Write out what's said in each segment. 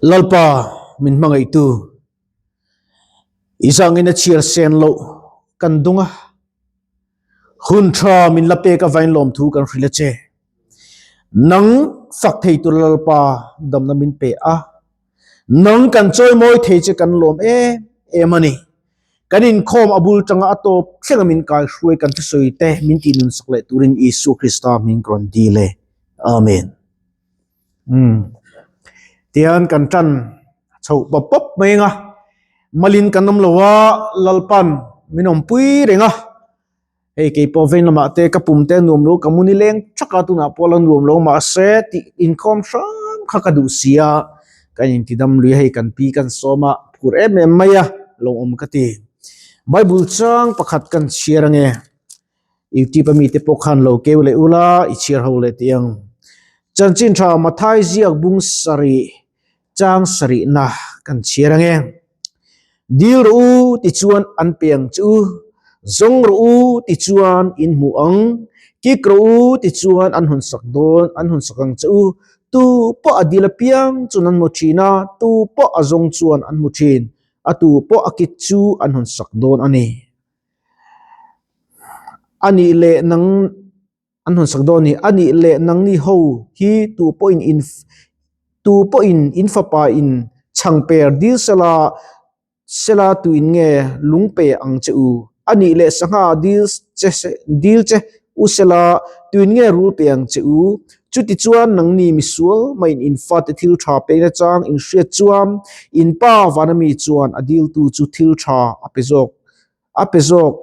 Lalpa min hmangaihtu, i zangin a chhiar sen loh kan dung a, hun tha min la pek avain lawmthu kan hrilh a che. Nang fak thei tur Lalpa damna min pe a, nang kan chawimawi thei che kan lawm em em a ni. Kan inkhawm a bul tanga a tawp thlenga min kaihruai kan thusawi te min tihnunsak leh turin Isua Krista hming ka rawn dil e. Amen. Umm tihian kan tan chhoh pawp pawp mai ang a, malin kan awm lo a, Lalpan min awmpui reng a, hei keipawh vein lamah te ka pum te a nuam lo, ka mu ni leng thak a tunah pawh la nuam lo mahse tih inkhawm hram kha ka duh si a, kan intidam lui a hei kan pi kan sawm a phur em em mai a lawmawm ka ti. Bible chang pakhat kan chhiar ange. Youtube a mite pawh khan lo keu leh ula i chhiar ho leh tih ang. Chanchin tha Mathai ziak bung sarih chang sarihna kan chhiar ange. Dil rawh u tichuan an pe ang che u, zawng rawh u tichuan in hmu ang, kik rawh u tichuan an hawn sak dawn an hawn sak ang che u. Tu pawh a dil apiang chuan an hmu thin a, tu pawh a zawng chuan an hmu thin, a tu pawh a kik chu an hawn sak dawn a ni. A nih leh nang an hawn sak dawn a ni. A nih leh nangni ho hi tu pawhin in tu pawhin in fapa in chhang per dil sela sela tuin nge lung pe ang che u. A nih leh sangha dil che dil che u sela tuin nge rul pe ang che u. Chutichuan nangni misual maiin in fate thil tha pek nachang in hriat chuan in pa vana mi chuan a diltu chu thil tha a pe zawk a pe zawk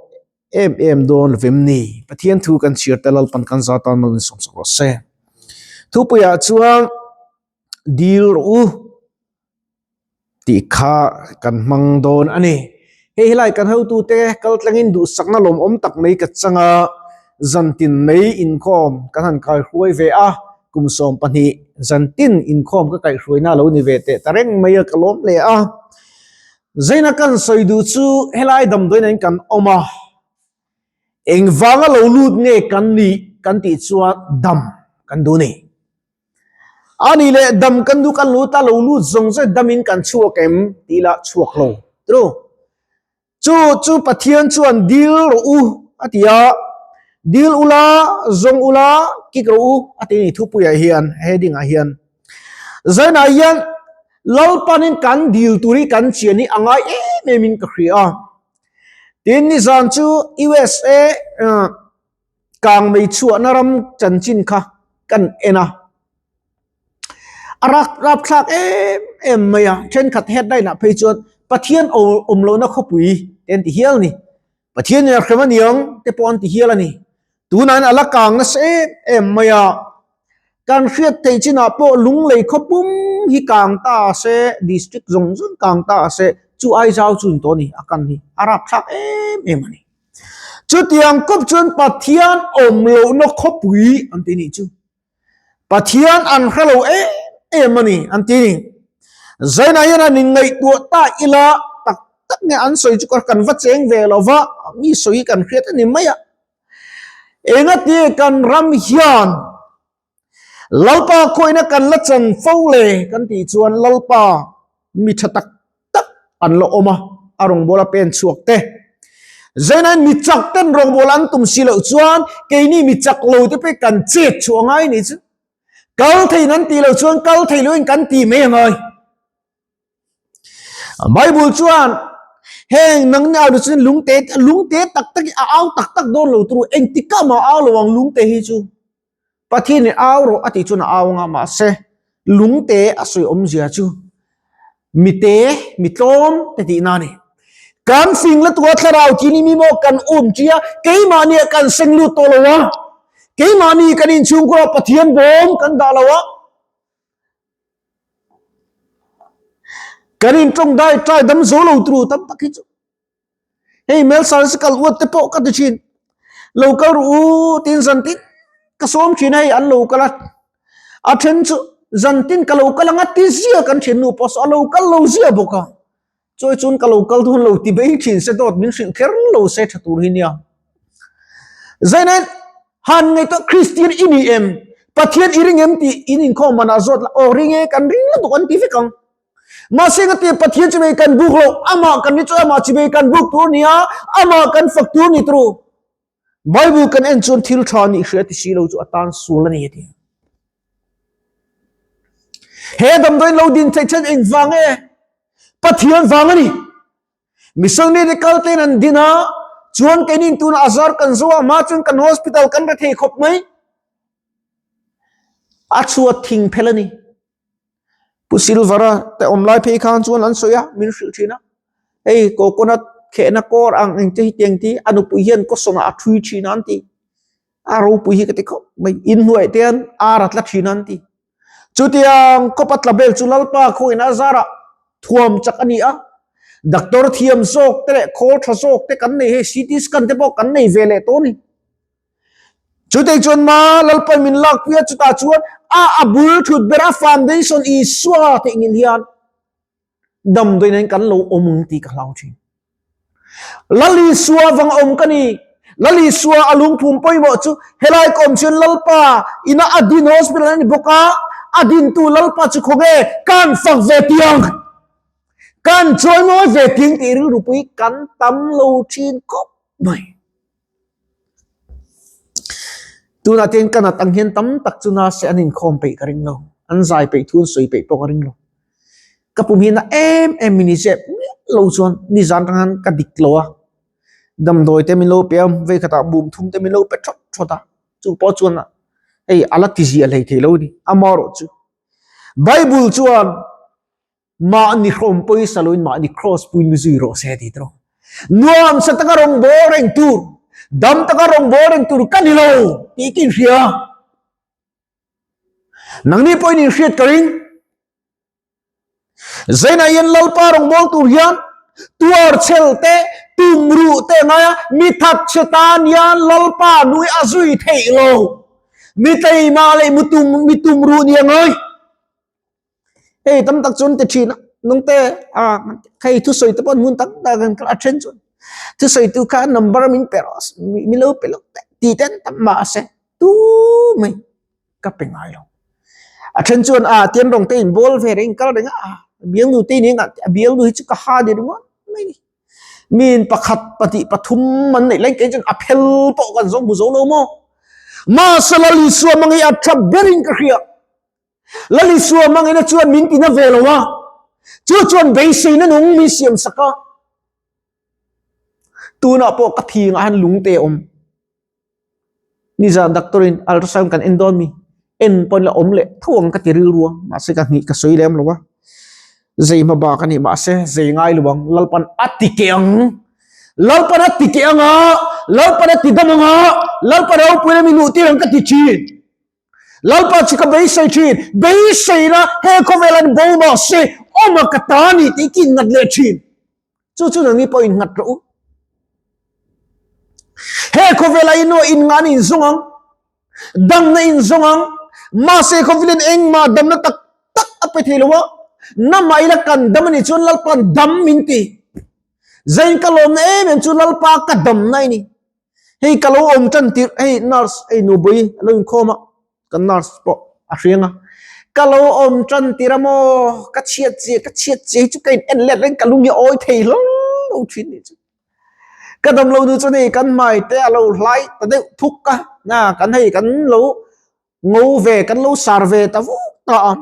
em em dawn lovem ni? Pathian thu kan chhiar te Lalpan kan za tan mal in sawm sak rawh se. Thupuiah chuan dil rawh u tih kha kan hmang dawn a ni. Hei helai kan hotute kal tlangin duhsakna lawmawm tak mai ka chang a, zantin mai inkhawm kan han kaihruai ve a, kum 12 zantin inkhawm ka kaihruaina a lo ni ve teh ta reng mai a, ka lawm hle a. Zaina kan sawi duh chu helai damdawiin kan awm a, engvanga lo lut nge kan nih kan tih chuan dam kan duh a ni. A nih leh dam kan duh kan lut a, lo lut zawng zawng damin kan chhuak em tih lah chhuak lo. True. Chu chu Pathian chuan dil rawh u a ti a, dil ula, zawng ula, kik rawh u a ti a ni thupuiah hian, heading ah hian. Zainah hian Lalpanin kan dil tur hi kan chian hi a ngai em em in ka hria a. Tin nizan chu USA kangmei chhuahna ram chanchin kha kan en a. A rak rapthlak em em mai a, thenkhat headline ah phei chuan Pathian awm lohna khawpui te an ti hial a ni. Pathian in a hrem a niang te pawh an ti hial a ni. Tunah hian a la kang nasa em em mai a, kan hriat theih chinah pawh lunglei khaw pum hi kang ta se, district zawng zawng kang ta se, chu Aizawl chu in tawh a ni, a kan hi a rapthlak em em a ni. Chutiang kawp chuan Pathian awm lohna khawpui an ti nih chu. Pathian an hre lo em em a ni an ti ni. Zainah hian an inngaihtuah ta ila tak tak nge an sawi chu kan va cheng ve lo va, mi sawi hi kan hriat a ni mai a. Engati kan ram hian Lalpa khawihna kan la chan fo le kan tih chuan Lalpa mi tha tak tak an la awm a, a rawngbawla pen chhuak te. Zainain mi chak ten rawngbawla an tum si loh chuan keini mi chak lo te pawh kan chet chhuah a ngai nih chu. Kal theiin an tih loh chuan kal thei loin kan ti mai a ngai. Bible chuan heng nangni au chuan lungte lungte tak tak a au tak tak dawn lo turu engtikah mah au lo ang lungte hi chu. Pathian in au rawh a tih chuan a au anga mahse lungte a sawi awmzia chu mite mi tlawm te tihna a ni. Kan fing la tura thlarau tih ni mi maw kan um tia keimahni ah kan seng lut tawh lo a, keimahni kan inchhungkhur ah Pathian bawm kan dah lo a, kan intawng dai tlai dam zo lo turu tam tak hi chu. Hei mel surgical uat te pawh ka ti thin. Lo kal ru u tin zan tin ka sawm thin a hei an lo kal a. A then chu zan tin ka lo kal anga ti zia kan thin nu pawh saw a lo kal lo zia bawk a. Chuai chuan ka lo kal dawn lo ti bei thin se dawt min hrilh kher lo se tha tur hi nia. Zainen han ngaihtuah Kristian i ni em? Pathian i ring em tih in inkhawm manah zawt la aw ring e kan ring lutuk an ti vek ang. Mahse ngati Pathian chibai kan buk lo, amah kan ni chu amah chibai kan buk tur nia, amah kan fak tur ni turu. Bible kan en chuan thil tha nih hria ti si lo chu atan sual a ni a ti. He damdawiin lo din theih chhan eng vang e? Pathian vang a ni. Missionary medical ten an din a, chuan keinin tuna azar kan zo a, hma chuan kan hospital kan re thei khawp mai. A chhuat thing phel a ni. Pu Silvera te awm lai phei khan chuan an sawi a, min hrilh thin a. Hei coconut khehna kawr ang eng te hi tiang ti a nupui hian kawsawnah a thui thin a an ti. A ropui hi ka ti khawp mai. Inhnuai te hian ar a tla thin a an ti. Chutiang khawpa tla bel chu Lalpa khawiin a zarah thuam chak a ni a. Doctor thiam zawk te leh khawl tha zawk te kan nei hei CT scan te pawh kan nei ve leh tawh a ni. Chutei chuan ma Lalpa min lakpui a, chutah chuan a a bul thut ber a foundation Isua theih ngil hian damdawiin hian kan lo awm ang tih ka hlau thin. Lal Isua vang awm ka ni. Lal Isua a lungphum pawimawh chu helai ka awm chuan Lalpa ina a din hospital a ni bawk a, a dintu Lalpa chu khawnge kan fak ve tiang, kan chawimawi ve tiang tih rilrupui kan tam lo thin khawp mai. Tunah te hian ka nat ang hian tam tak chu nase an inkhawm peih ka ring lo, an zai peih thu an sawi peih pawh ka ring lo. Ka pum hi na em em min izep miah lo chuan nizan atang khan ka dik lo a, damdawi te min lo pe a, vei khatah bum thum te min lo pe thawt thawt a, chu pawh chuan hei a la ti ziah hlei thei lo a ni, amaherawh chu Bible chuan. Mahni hrawm pawisa loin mahni cross puin mi zui rawh se ti tawh. Nuam sa taka rawn bawl reng tur, dam taka rawn bawl reng tur ka ni lo tih ka inhria. Nangni pawhin inhriat ka ring. Zainah hian Lalpa rawn bawl tur hian tuar chhel te, tum ruh te ngaia mi that chhe tan hian Lalpa nui a zui theih lo. Mi tleimah leh mi tum ruh ni a ngai. Hei tam tak chuan ti thin a, nungte a hei thusawi te pawh hmun tam tak an a then chuan thusawi tu kha number min pe rawh min lo pe lo teh tih te an tam mahse tu mai ka pe ngai lo. A then chuan a tian rawng te in bawl ve reng kal reng a bialnu te in engah a bialnu hi chu ka ha ni ringawt mai ni. Min pakhat pahnih pathum an neih lai kei chuan a phel pawh kan zawng hmu zo lo maw. Mahse Lal Isua hmang hi a tha berin ka hria. Lal Isua hmangina chuan min tina ve lo a, chu chuan beiseina nung min siam sak a. Tunah pawh ka phingah hian lungte a awm. Nizan doctor in ultrasound kan en dawn mi, en pawn la awm leh tho ang ka ti rilru a, mahse ka hnih ka sawi lem lo a. Zei hma bak a ni mahse zei ngai lo ang, Lalpan a ti keh ang. Lalpan a ti keh ang a, Lalpan a ti dam ang a, Lalpan a ropui leh mi luh tir ang ka ti thin. Lalpa chu ka beisei thin, beiseina he khawvel an bo mah se, awma ka ta ni tih ka inngat leh thin. Chu chu nangni pawh innghat rawh u. He khawvela inua inngan inzawng ang, damna inzawng ang, mahse khawvelin engmah damna tak tak a pe thei lo a, namah ila kan dam a nih chuan Lalpa'n dam min ti. Zain ka lawmna em em chu Lalpa ka damna i ni. Hei ka lo awm tan tirh hei nurse hei nupui a lo inkhawm a kan nurse pawh a hriang a ka lo awm tan tirh a maw ka chhiat zia ka chhiat zia hi chu ka in en let reng ka lung hi a awi thei hlawm lo thin nih chu ka dam lo nu chuan hei kan hmai te a lo hlai ta deuh thuk a na kan hei kan lo ngo ve kan lo sar ve ta vuk ta a,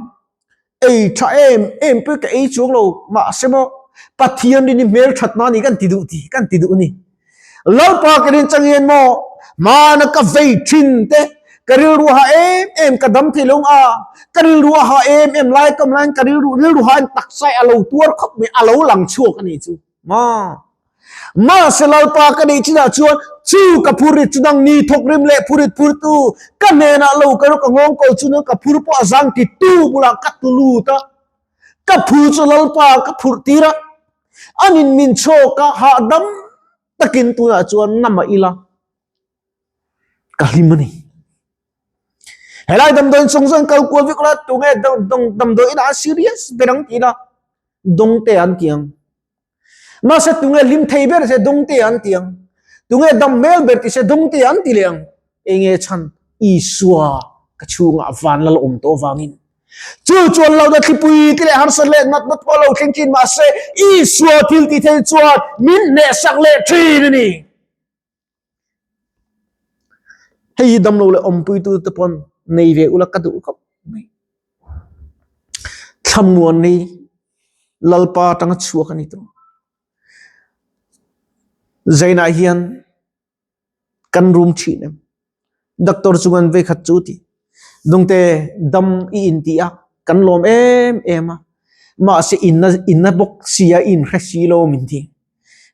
ei tha em em pawh ka ei chuang lo mahse maw Pathian rin hi hmel that na ni kan ti duh ti kan ti duh a ni. Lalpa ka rin chang hian maw hmana ka vei thin te ka rilru ha em em ka dam thei lo a ka rilru a ha em em lai ka awm laiin ka rilru rilru ha in taksa a lo tuar khawp mai a lo lang chhuak a nih chu maw. Mahse Lalpa ka neih chinah chuan chu ka phurit chu nang ni thawk rim leh phurit phurtu ka hnenah lo ka rawk a nghawng kawl chu nang ka phur pawh a zang ti tu bulah ka tu lut a, ka phur chu Lalpa ka phurh tir a, anin min chhawk a hahdam takin tunah chuan namah ila ka hlim a ni. Helai damdawiin chung chuan kal kual vek ula tunge damdawiin ah serious ber ang tih ila dawngte an ti ang. Mahse tunge hlim thei ber se dawngte an ti ang. Tunge dam hmel ber ti se dawngte an ti leh ang. Enge chhan Isua ka chhungah van lal awm tawh avangin. Chu chuan lohna thlipui te leh harsat leh natna pawh lo thleng thin mahse Isua thil tih theih chuan min hnehsak leh thin a ni. Hei hi damlo leh awmpuitu te pawn nei ve ula ka duh khawp mai. Thlamuan hi Lalpa atanga chhuak a ni tawh. Zainah hian kan rum thin em? Doctor chuan vekhat chu ti. Dungte dam i in ti a, kan lawm em em a. Mahse inna inna bawk sia in hre si lo min ti.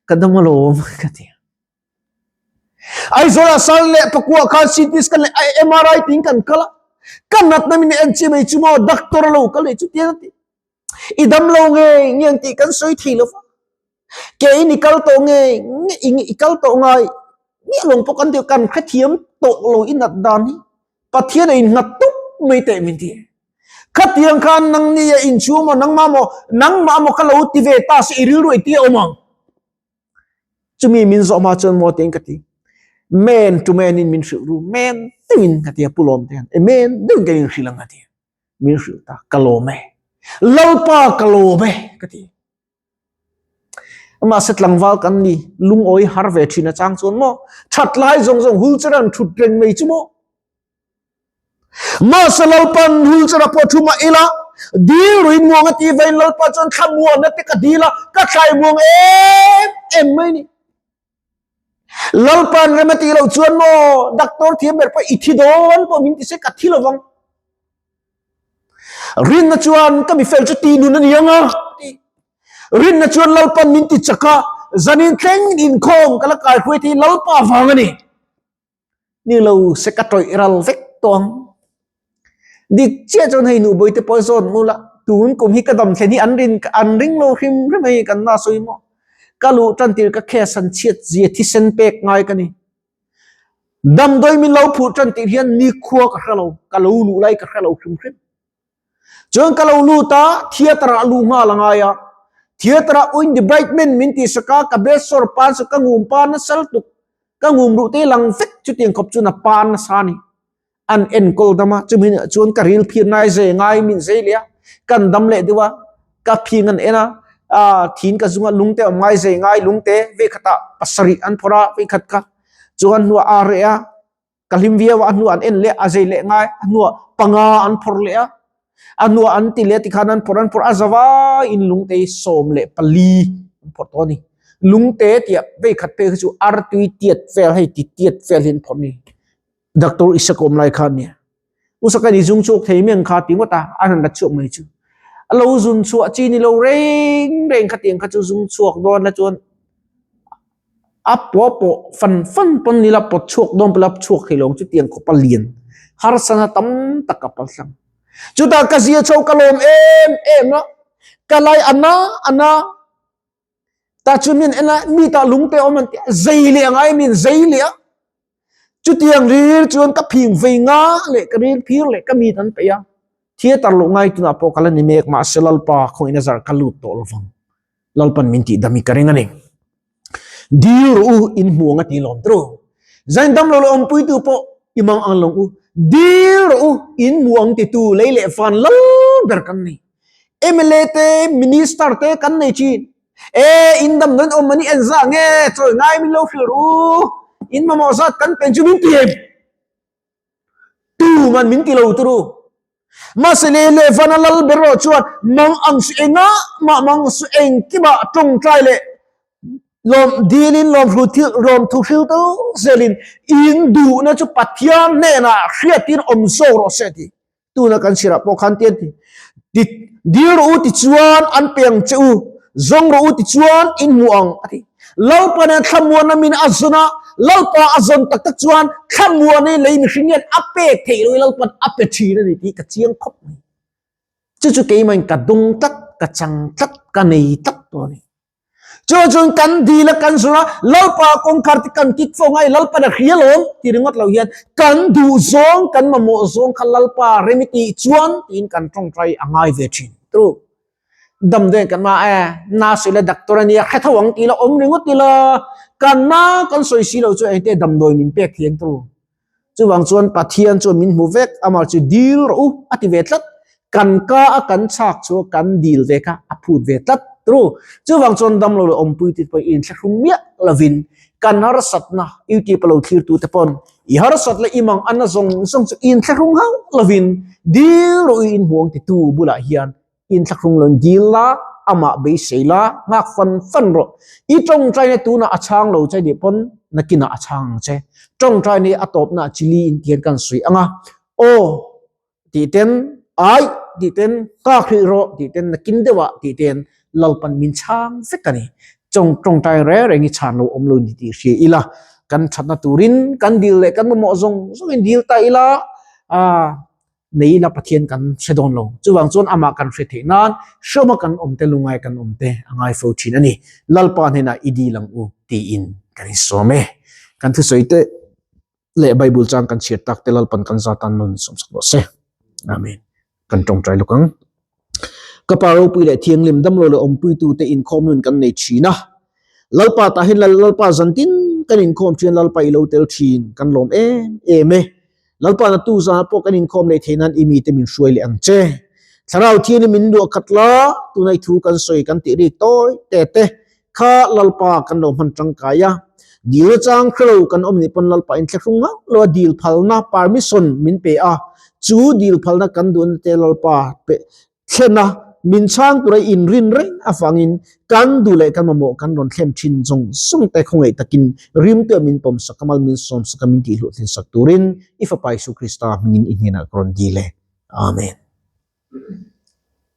Ka dam alawm ka ti. Aizawlah sal leh pakua khan CT scan leh MRI tiin kan kal a. Ka natna min en chi mai chu maw doctor lo kal leh chu tiang a ti. I dam lo nge nge ang tih kan sawi thei lo va. Ke in i kal tawh nge nge i kal tawh ngai miah lo pawh kan ti kan hrethiam tawh lo i nat dan hi. Pathian a innghat tup mai teh min ti. Khatiang khan nangni a inchhung maw nangmah maw nangmah maw ka lo ti ve ta se i rilru i tia awm ang. Chumi min zawh hma chuan maw tiin ka ti. Man to man in min hrilh ru, man deuhin ka ti a Pu Lawm te hian e man deuhin kan inhrilh ang a ti. Min hrilh ta, ka lawm e. Lalpa ka lawm e ka ti. Mahse tlangval kan ni, lungawi har ve thin a chang chuan maw that lai zawng zawng hul chera an thut reng mai chu maw. Mahse Lalpan hul chera pawh thu mah ila, dil ruin muang a tih vain Lalpa chuan thlamuanna te ka dil a, ka thlai muang em em mai ni. Lalpan rem a tih loh chuan maw doctor thiam ber pawh i thi dawn pawh min ti se ka thi lovang. Rinna chuan ka mi fel chu ti nun a ni ang a. Rinna chuan Lalpan min ti chak a, zanin thleng inkhawm ka la kai hruai thei Lalpa vang a ni. Ni lo se ka tawih ral vek tawh ang. Dik chiah chuan hei nuhbawi te pawh zawn mu la, tun kum hi ka dam thlen hi an rin an ring lo hrim hrim hei kan na sawi maw. Ka luh tan tir ka case an chhiat zia thisen pek ngai ka ni. Damdawi min lo phurh tan tir hian nikhua ka hre lo, ka lo luh lai ka hre lo hrim hrim. Chuan ka lo lut a, theatre ah luh nghal a ngai a. Theatre ah uin debrightment min tih sak a, ka besawr pan sak ka ngum pan nasa lutuk, ka ngum ruh te lang vek chutiang khawp chuan a pan nasa a ni. An enkawl dam a, chumi ah chuan ka ril phir nai zai ngai min zai leh a, kan dam leh deuh a, ka phing an en a, ah thin ka zung a, lungte awm ngai zai ngai lungte vekhatah pasarih an phawrh a, vekhat kha chuan hnuah a reh a. Ka hlim viau a, a hnuah an en leh a zei leh ngai, a hnuah panga an phawrh leh a, a hnuah an ti leh tikhan an phawrh an phawrh a zavai in lungte hi 14 an phawrh tawh a ni. Lungte tia vei khat phei kha chu artui tiat vel hei ti tiat vel hi an phawrh a ni. Doctor Isaka awm lai khan nia. Usaka ni zung chhuak thei miang kha ti ngawt a, a han la chhuak mai chu. A lo zun chhuah chi ni lo reng reng khatiang kha chu zung chhuak dawn la chuan A pawh pawh fan fan pawn nila pawt chhuak dawn pawh la chhuak thei lo ang chu tiang khawpa lian harsana tam tak a pal tlang. Chutah ka zia chho ka lawm em em a, ka lai a na a na ta chu min en a mi tah lungte awm an ti a zei leh angai min zei leh a chutiang ril chuan ka phing vei nga leh ka ril phir leh ka mi an peih a theatre loh ngai tunah pawh ka la ni mek mahse Lalpa khawngin a zar ka lut tawh lovang. Lalpan min tih dam i ka ring a ni. Dil rawh u in hmu ang a ti lawm tru. Zain dam lo leh awmpuitu pawh i mang ang lo u. Dil rawh u in hmu ang titu lei leh fan lal ber kan nei. MLA te minister te kan nei thin. E in dam nawn awm ani en zah nge chawi ngai min lo hrilh rawh u. In mamawh zat kan pen chu min ti em? Tuman min ti lo turu. Mahse le le vana lal ber erawh chuan mang ang su enga mah mang su engkimah tawngtai leh lawm dilin lawm hlu thil lawm thu hril tel zelin in duhna chu Pathian hnenah hriatin awm zawk rawh se ti. Tuna kan sirah pawh khan tian ti. Ti dil rawh u ti chuan an pe ang che u, zawng rawh u ti chuan in hmu ang a ti. Lalpa nen thlamuanna min a zawn a, Lalpa a zawn tak tak chuan thlamuanna hi lei mihring hian a pek theih loh i Lalpa'n a pe thin a ni tih ka chiang khawp mai. Chu chu keimahin ka dawng tlat, ka chang tlat, ka nei tlat tawh a ni. Chu chuan kan dil a kan zawrh a, Lalpa kawngkhar te kan kik fo ngai, Lalpa'n a hria lawm ti ringawt lo hian kan duh zawng, kan mamawh zawng kha Lalpa rem i tih chuan tiin kan tawngtai a ngai ve thin. True. Damdawiin kan ma e, na sawi la doctor a nia, hre tho ang tih la awm ringawt ila, kan na kan sawi si loh chu engte damdawi min pek thei ang tawh. Chuvang chuan Pathian chuan min hmu vek, amah chu dil rawh u a ti ve tlat. Kan ka a kan chhak chu kan dil ve kha a phut ve tlat tru. Chuvang chuan damlo leh awmpui te pawh inthlahrung miah lovin kan harsatna YouTube a lo thlirtu te pawn i harsat leh i mang ana zawng zawng chu inthlahrung hauh lovin dil rawh i inhmuang titu bulah hian inthlahrung lo in dil la, amah beisei la, nghak fan fan rawh. I tawngtaina tunah a chhang lo che nih pawn nakinah a chhang ang che. Tawngtaina hi a tawpna ah chili in tihian kan sawi ang a, aw tih ten, ai tih ten, nghak hrih rawh tih ten, nakin deuh ah tih ten Lalpan min chhang vek a ni. Chawng tawngtai reng reng hi chhan lo awm lo ni tih hria ila, kan thatna turin kan dil leh kan mamawh zawng zawng in dil ta ila, ah nei ila Pathian kan hre dawn lo. Chuvang chuan amah kan hre theih nan hreawma kan awm te, lungngai kan awm te a ngai fo thin a ni. Lalpa hnenah i dil ang u tiin kan insawm e. Kan thusawi te leh Bible chang kan chhiar tak te Lalpan kan za tan mal min sawmsak rawh se. Amen. Kan tawngtai lawk ang. Ka pa ropui leh thianghlim damlo leh awmpuitu te inkhawm nun kan nei thin a. Lalpa tah hian Lalpa zantin kan inkhawm thin Lalpa i lo tel thin kan lawm em em e. Lalpa na tu zan pawh kan inkhawm leh theih nan i mite min hruai leh ang che. Thlarau thian i min luah khat la, tunai thu kan sawi kan tih rik tawi te te kha Lalpa kan lo hman tangkai a. Dil chang hrelo kan awm nih pawn Lalpa in thlahrung ngauh lo a dil phalna permission min pe a, chu dil phalna kan duhna te Lalpa pe thlen a, min chhang tura inrin reng avangin kan duh leh kan mamawh kan rawn thlen thin zawng zawng te khawngaih takin rimtuah min pawm sak a, mal min sawm sak a, min tihluh thin sak turin i Fapa Isu Krista hmingin i hnenah ka rawn dil e. Amen.